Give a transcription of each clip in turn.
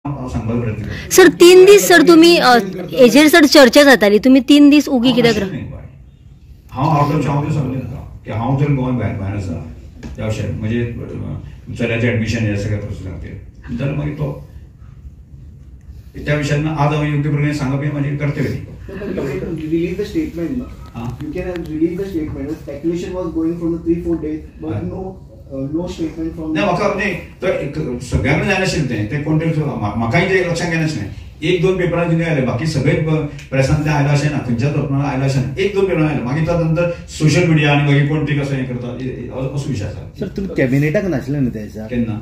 हांव सांगपाक प्रयत्न करता. सर 3 दीस सर तुमी हेजेर सर चर्चा जाताली, तुमी 3 दीस उगी कित्याक? हांव आवट ऑफ हांव सांगलें तुका की हांव जर गोंय भायर भायर आसा त्या विशयार म्हणजे चल्याचें एडमिशन हे सगळ्या प्रोसेस खातीर जाल्यार मागीर तो त्या विशयान आज हांव योग्य प्रकारे सांगप हें म्हाजें कर्तव्य न्ही. Release the statement, no? You can release the statement. The speculation was going from the 3-4 days, but no statement from. ना म्हाका न्ही तो सगळ्या कडेन जायनाशिल्लें तें तें कोण तरी म्हाकाय तें लक्षांत येनाशिल्लें. 1-2 पेपरान तिणें आयलें, बाकी सगळे प्रेसांतल्यान आयलां अशें ना, खंयच्याच पेपरान आयलां अशें ना, 1-2 पेपरान आयलें. मागीर तातूंत नंतर सोशल मिडिया आनी मागीर कोण ती कसो हें करता असो विशय आसा. सर तुमी कॅबिनेटाक नाशिल्ले न्हू त्या दिसा? केन्ना?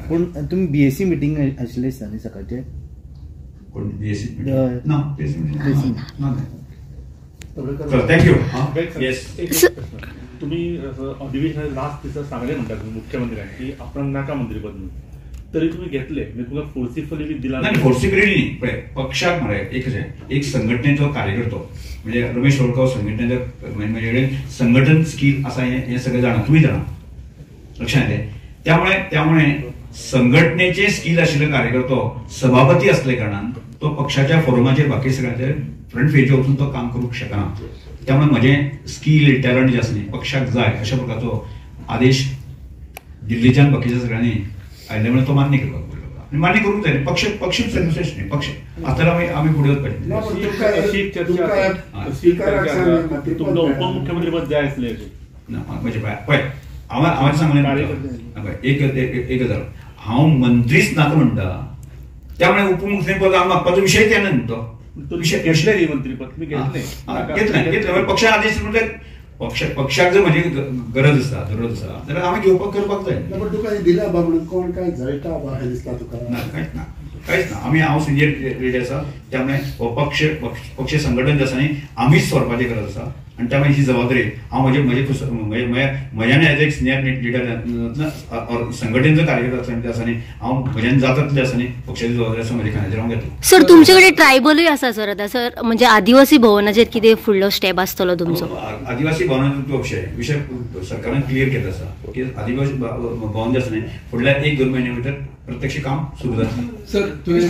पूण तुमी बीएससी मिटींग आशिल्ले दिसता न्ही सकाळचे? कोण बीएससी? ना बीएससी ना. Thank you. Yes. तुम्ही अधिवेशना लास्ट दिसा सांगले म्हणटा मुख्यमंत्र्यांक की आपणाक नाका मंत्रीपद म्हणून, तरी तुम्ही घेतले म्हणजे तुमकां फोर्सिफली बी दिला? ना फोर्सिफली न्ही, पळय पक्षाक मरे एक एक संघटनेचो कार्यकर्तो म्हणजे रमेश होळकर संघटनेचो म्हणजे संघटन स्कील आसा हें सगळें जाणा, तुमी जाणा, लक्षात येलें. त्यामुळे त्यामुळे संघटनेचे स्कील आशिल्ले कार्यकर्तो सभापती असले कारणान तो पक्षाच्या फोरमाचेर बाकी सगळ्यांचेर फ्रंट पेजीर वचून तो काम करूंक शकना. त्यामुळे म्हजें स्कील टॅलंट जे आसा न्ही पक्षाक जाय अशा प्रकारचो आदेश दिल्लीच्यान बाकीच्या सगळ्यांनी आयिल्ले म्हणून तो मान्य करपाक पडलो आनी मान्य करूंक जाय. पक्ष पक्ष न्ही पक्ष आतां आमी आमी फुडें वचपाचें. तुमकां उपमुख्यमंत्रीपद जाय आसलें ना म्हणजे पळय हांवें हांवें सांगलें एक एक गजाल, हांव मंत्रीच नाका म्हणटा त्यामुळे उपमुख्यमंत्रीपद हांव मागपाचो विशय येना न्ही तो विशय. घेतले न्ही मंत्रीपद तुमी? घेतले घेतलें घेतलें. पक्षान आदेश म्हटल्यार पक्ष पक्षाक जर म्हजी गरज आसा जरूरत आसा जाल्यार हांवें घेवपाक करपाक जाय. पूण तुका दिला बा म्हणून कोण काय जळटा बा अशें दिसता तुका? ना कांयच ना, कांयच ना. आमी हांव सिनियर लिडर आसा त्यामुळे हो पक्ष पक्ष संघटन जे आसा न्ही आमीच सोडपाची गरज आसा आनी त्यामुळे ही जबाबदारी हांव म्हजे म्हजे म्हज्यान एज एक सिनियर लिडर संघटनेचो कार्यकर्ता आसा न्ही हांव म्हज्यान जाता आसा न्ही पक्षाची जबाबदारी आसा म्हज्या खांद्याचेर हांव घेतलो. सर तुमचे कडेन ट्रायबलूय आसा सर आतां सर म्हणजे आदिवासी भवनाचेर कितें फुडलो स्टेप आसतलो तुमचो? आदिवासी भवनाचो विशय विशय सरकारान क्लियर केलो आसा की आदिवासी भवन जे आसा न्ही फुडल्या 1-2 म्हयन्या भितर प्रत्यक्ष काम सुरू जातलें. सर तुवें